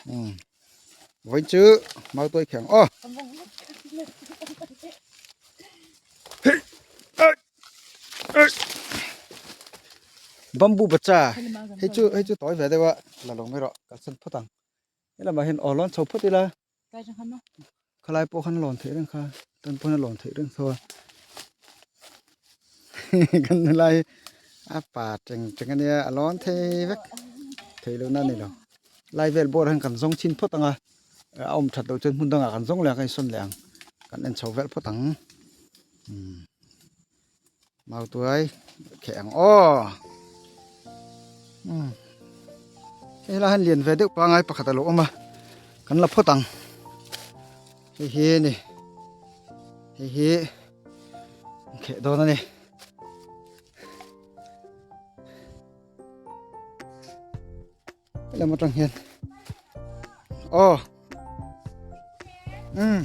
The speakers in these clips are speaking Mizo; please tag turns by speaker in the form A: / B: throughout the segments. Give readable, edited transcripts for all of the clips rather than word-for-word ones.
A: Umm vawiin chu mautuai kheng aw. Bamboo bacha hei chu hei chu tawi ve deuh a la lo mai rawh kalsan phawt ang helamah hian aw lawn chho phawt ila khalai pawh khan a lawn theih reng kha tan pawn a lawn theih reng tho a kan nula hi a pa teng teng ania a lawn thei vek theih loh na a ni lo lai vel bawr hian kan zawng chhin phawt ang a a awm that loh chuan hmun dangah kan zawng leh ang kan insawn leh ang kan en chho vel phawt ang umm mautuai kheh ang aw umm hei lai hian lian ve deuh pangai pakhat a lo awm a kan la phawt ang hei hi a ni hei hi kheh dawn a ni. Helam atang hian aw um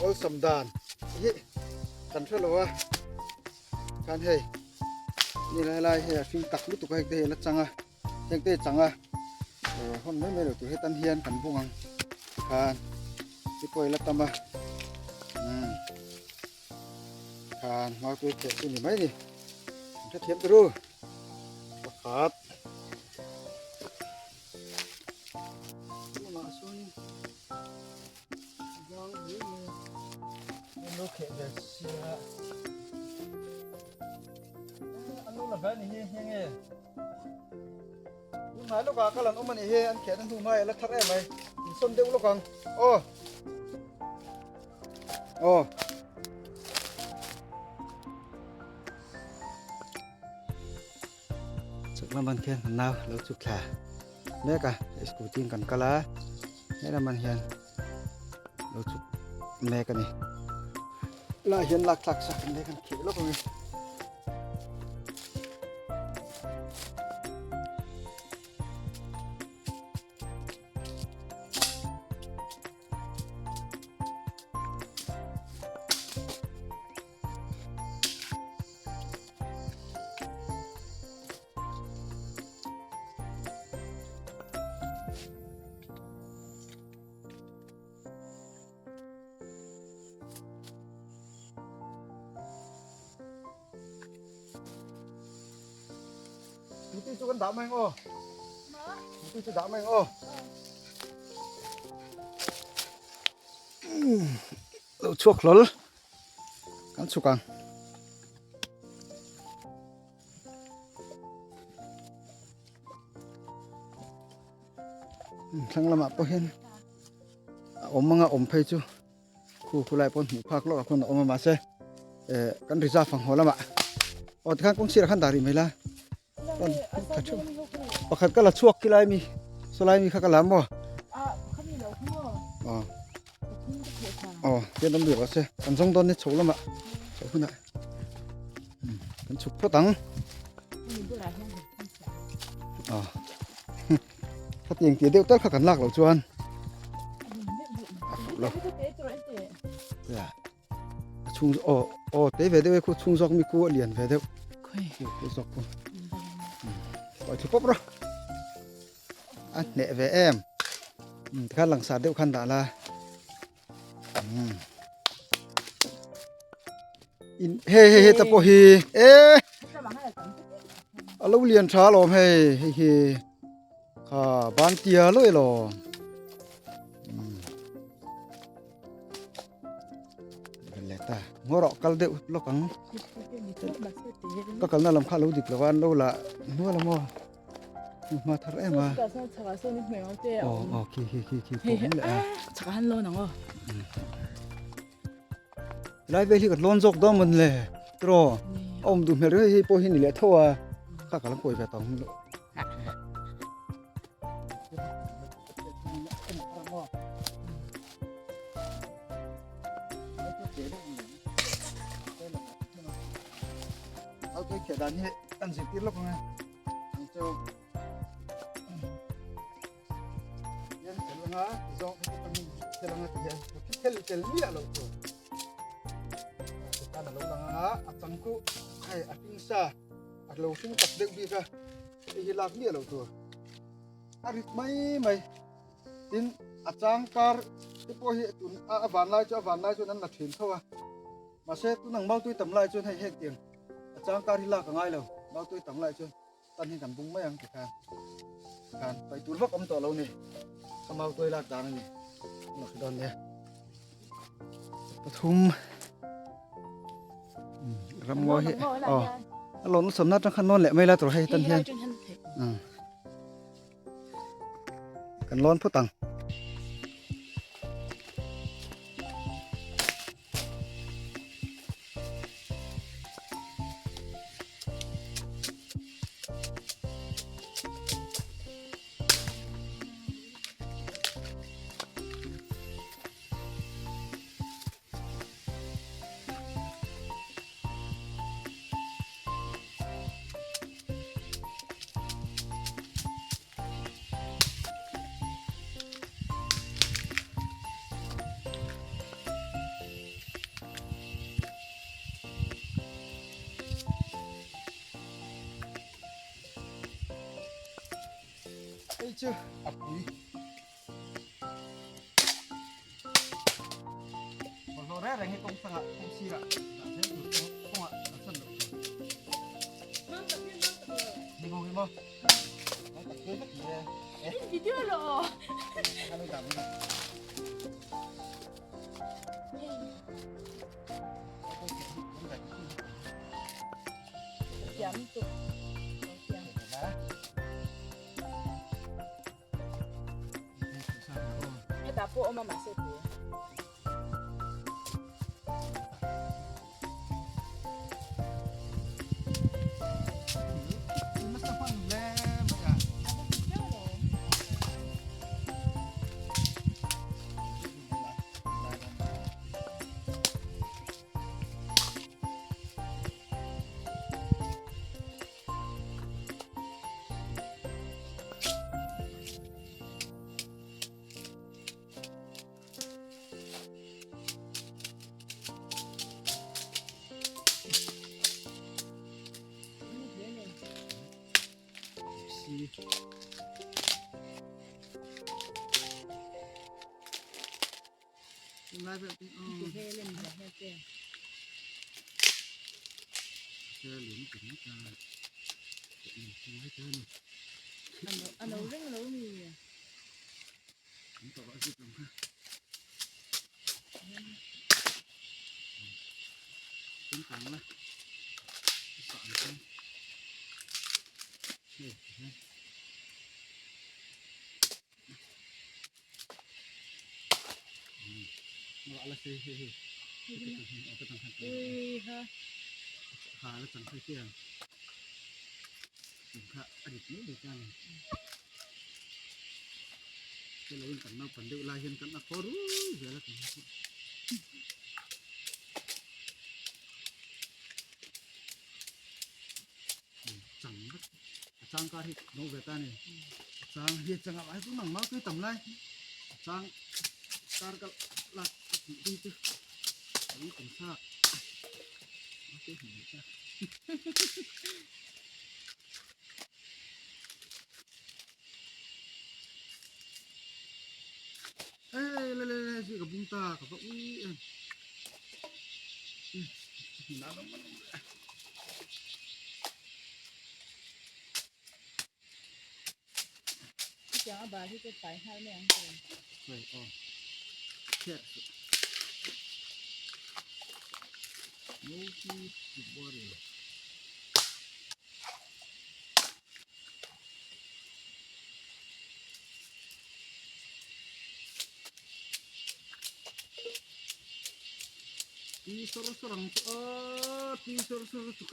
A: awlsam dan hi kan hre lo a khan hei ni lai lai hei a hring tak lutuk a hei te hi a la chang a. Heng te chang a eh hawn mai mai lo tur hetan hian kan bung ang tikhan chi pawh ila tam a umm khan mautui theh chu ni mai ni an hrethiam turu pakhat tunah sawn zang hle mai a lo kheh ve sia an lo la ve a ni hi nghe nge. Tunhnai lawkah ka lan awm a nih hi an khiahna hnu hmai a la thar em mai insawn deuh lawk ang aw aw chhuk lam an khian nau lo chhuk thla mek a scooty in kan kal a helam an hian lo chhuk mek a ni lah hian lak thlak sak an kan kheh lawk ang e. Scooty chu kan dah mai ang aw. Scooty chu dah mai ang aw. Lo chhuak hlawl. Kan chhuk ang. Thlang lamah pawh hian a awm anga awm phei chu khu khu lai pawn hmuh phak lawk ah khuan a awm a mahse eh kan reserve ang haw lamah aw tikhan kawng sirah khan dah rih mai la rawn tha theuh pakhat ka la chhuak khi lai mi sawlai mi kha ka la maw aw aw tian awm rih rawh se kan zawng dawn ni chho lamah chho hunah kan chhuk phawt ang aw Khatiang tih deuh tal kha kan lak loh chuan a fuh lo. Ya. A chhung aw aw te ve deuh e khu chhung zawk mi khu a lian ve deuh. Khu khu zawk khu. Oi thu pawp ro. A hneh ve em. Tikhan langsar deuh khan dah la. In hei hei hei ta pawh hi e a lo lian tha alawm hei hei hi kha ban tia lawih alawm leh ta ngaw rawh kal deuh lawk ang ka kalna lam kha a lo dik lo a an lo la hnual a maw. Hma thar em a. Aw aw khi khi khi khi pawh awm leh a.
B: Chhakah han lawn ang aw.
A: Lai vel hi ka lawn zawk dawn mawn le. Tiraw. A awm duh hmel riau hei pawh hi ni leh tho a. Kha ka lo kawi ve tawh ang. Auto kheh dan hi kan zirtir lawk ang e. Ang chu hian tel anga ti zawng heti tangin tel anga ti hian. Khel tel miah loh tur. Titan a lo lang anga a chang khu hei a hring sa a lo hring tak deuh bik a hei hi lak miah loh tur. A rit mai mai tin a chang kar te pawh hi tun a van lai chu a van lai chuan an la thin tho a mahse tun ang mautui tam lai chuan hei heng tiang a chang kar hi lak a ngai lo mautui tam lai chuan Tan hi kan bung mai ang tikhan khan paih tur vak awm tawh lo ni ka mau tuai lak dan a ni lo hre dawn nia pathum ramngaw hi aw a lawn samna atang khan lawn leh mai la tur hei tan hian kan lawn phawt ang. Hei chu a pui. Bawlhhlawh reng reng hi kawng sangah kawng sirah dah zel tur kawngah kalsan loh tur. Ni maw hi maw. Mang tak ve vek ni e.
B: Video lo.
A: Ano dah mo.
B: Thiam tuk. Hetah pawh awm a mahse te. A no reng lo mi.
A: Chang kar hi no ve ta ni chang hi changa lai chu nang mau tui tam lai chang kar ka lak tih ding chu ang kum sa te hi cha Ê le le le si ka bung ta ka va ui em na lo man
B: Chutiang a bal hi chu pai nghal mai ang tur.
A: Hei aw. Kher chu. Multi body. Ti sawr sawr ang chu a ti sawr sawr chu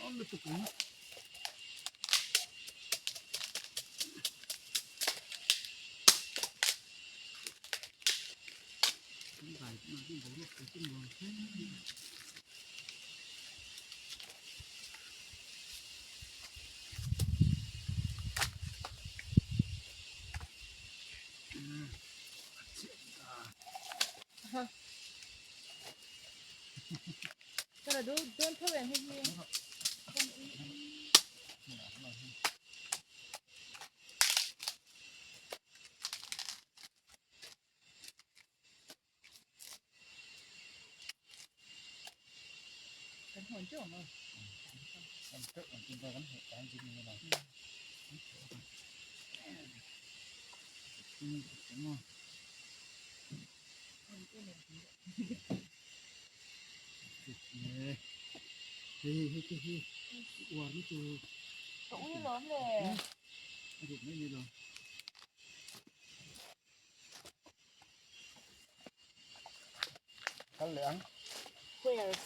A: awm lutuk ang. Kan vai na hi boruak te chu nuam hle mai.
B: Kan la dawn tho em hei hi. Kan hawn teuh ang a.
A: Kan teuh ang tin kan hmuh tan zin ni lo. Hei hei te hi uar ni chu.
B: Ka ui lawm le.
A: A ruk mai ni lo. Kal leh ang.
B: Where's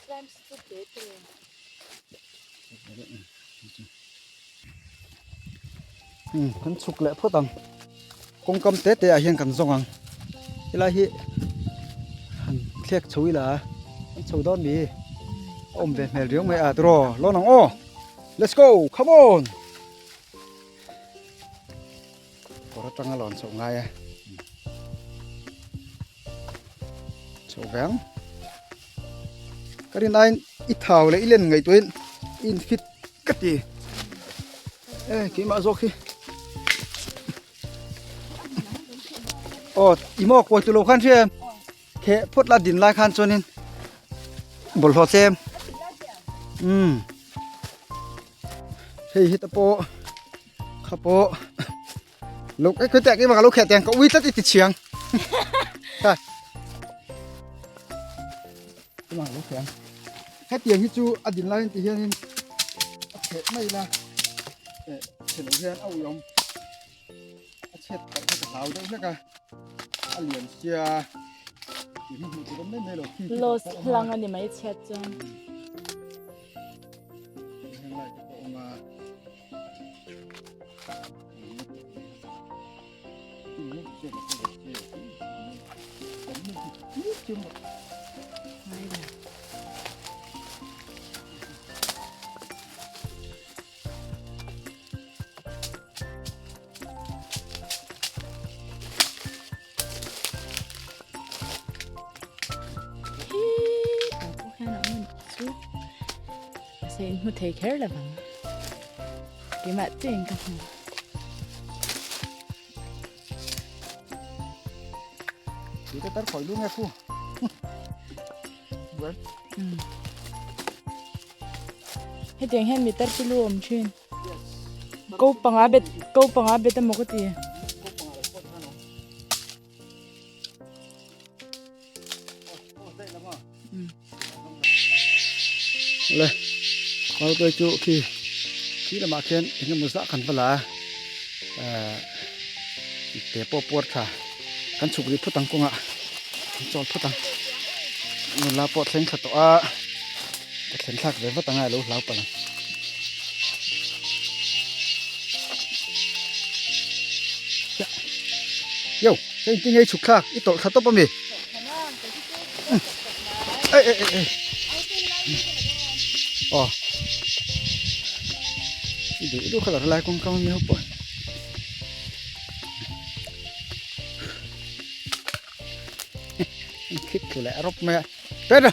B: Climbs chu te te.
A: Hmm, kan chhuk leh phawt ang. Kawngkam te te ah hian kan zawng ang. Helai hi han thlek chho ila an chho dawn mi. A awm ve hmel riau mai a tiraw lawn ang aw. Let's go, come on. Kawr atanga lawn chhoh ngai a. Chhoh ve ang. Ka rin aiin i thau leh i len ngaihtuahin i infit ka ti. E keimah zawk hi. Aw i maw kawi tu lo khan hria em? Theh phawt la din lai khan chuanin bawlhhlawh tlem. Umm. Hei hi te pawh kha pawh lo cái cái tẹt cái mà lo khẽ tẹt có uy tlat i ti chiang ta cái mà lo khẽ cái tiền hi chu a din lai ti hianin a khẽ mai la chhe lo hian a ui awm a chhet pawh kha ka hlau deuh hlek a a lian sia ti hi hmuh tur awm mai mai lo khi
B: Los hlang a ni mai chhiat chuan.
A: Heng lai te pawh awm a.
B: Mahse in hmu thei kher lo vang. Keimah chiah in ka hmu.
A: Tui te tar khawi lu nge khu. Buai.
B: Hetiang hian mi tar chu lu awm thin. Ko panga bet ko panga bet emaw ka ti.
A: Le malpui chu khi khi lamah khian eng emaw zah kan va la a ehh te pawh puar tha kan chhuk rih phawt ang kawngah kan chawl phawt ang nula pawh thleng thla tawh a ka thlen thlak ve vat ang a alo hlau palh ang. Yo hei tinge i chhuk thlak i tawlh thla tawp ami. Ei ei ei ei aw i duh duh kha lo lai kawng kang ami ho pawh an khit thlu leh rawp mai a pet a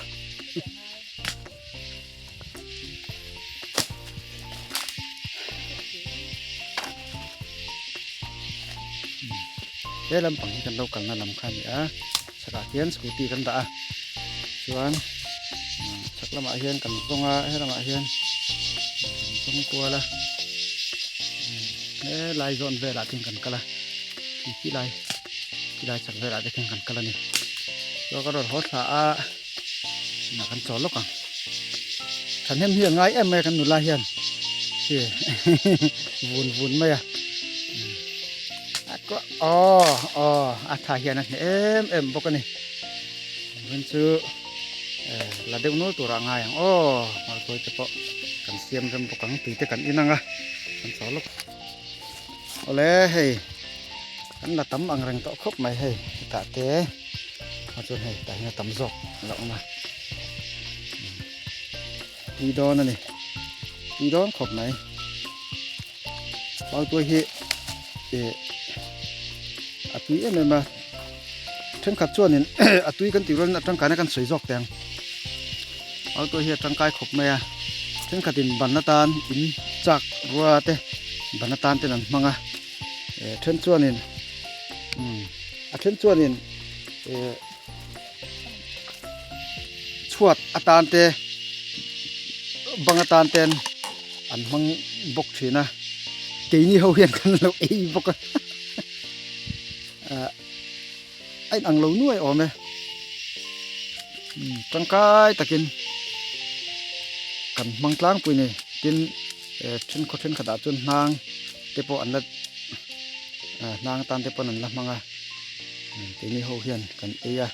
A: He lampang hi kan lo kalna lam kha a ni a chhakah hian scooty kan dah a chuan chhak lamah hian kan zawng a he lamah hian kan zawng kual a helai zawn velah te hian kan kal a khi lai khi lai chhak velah te khian kan kal a ni chuan ka rawn haw thla a. Tunah kan chawl lawk ang. Thahnem hi a ngai em mai a kan nula hian hi vun vun mai a. Aw aw a tha hian a hneh em em bawk a ni. Vun chu la deuh nual turah a ngai ang aw hmarkawi te pawh kan siam rem bawk ang tui te kan in ang a kan chawl lawk. Awle hei kan la tam ang reng tawh khawp mai hei hetah te. A chuan hei tah hian a tam zawk a lo awm a tui dawn a ni tui dawn khawp mai pautuai hi eh a tui em em a thenkhat chuanin a tui kan tih rualin a tangkaina kan sawi zawk teh ang. Auto hi a tangkai khawp mai a thenkhatin ban atan in chak rua te ban atan ten an hmang a eh then chuanin umm a then chuanin eh chhuat atan te bang atan ten an hmang bawk thin a keini ho hian kan lo ei bawk a ah a inang lo nuai awm e tangkai takin kan hmang tlangpui a ni tin eh then khaw thenkhat ah chuan hnang te pawh an la hnang atan te pawh an la hmang a keini ho hian kan ei a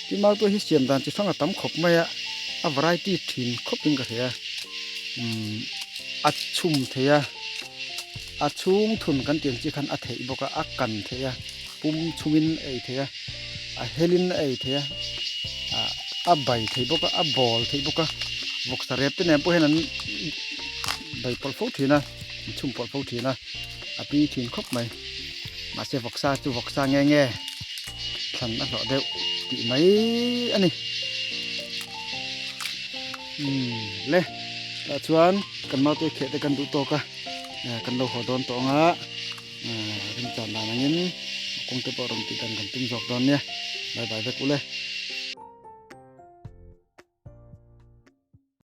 A: tin mau pawh hi siam dan chi hrang a tam khawp mai a a variety thin khawp in ka hria umm a chhum thei a a chhung thun kan tih ang chi khan a theih bawk a a kan theih a. Pum chungin a ei thei a, a helin a ei thei a, ah a bai thei bawk a, a bawl thei bawk a, vawksa rep te nen pawh hian an bai pawlh fo thin a, an chhum pawlh fo thin a, a tui thin khawp mai. Mahse vawksa chu vawksa nge nge thlan a hlawh deuh tih mai a ni. Umm le tah chuan kan naute kheh te kan duh tawk a, kan lo haw dawn tawh ang a. Rinchhan dan angin kawng te pawh rawn tih dan kan tum zawk dawn nia. Bye bye vek ule.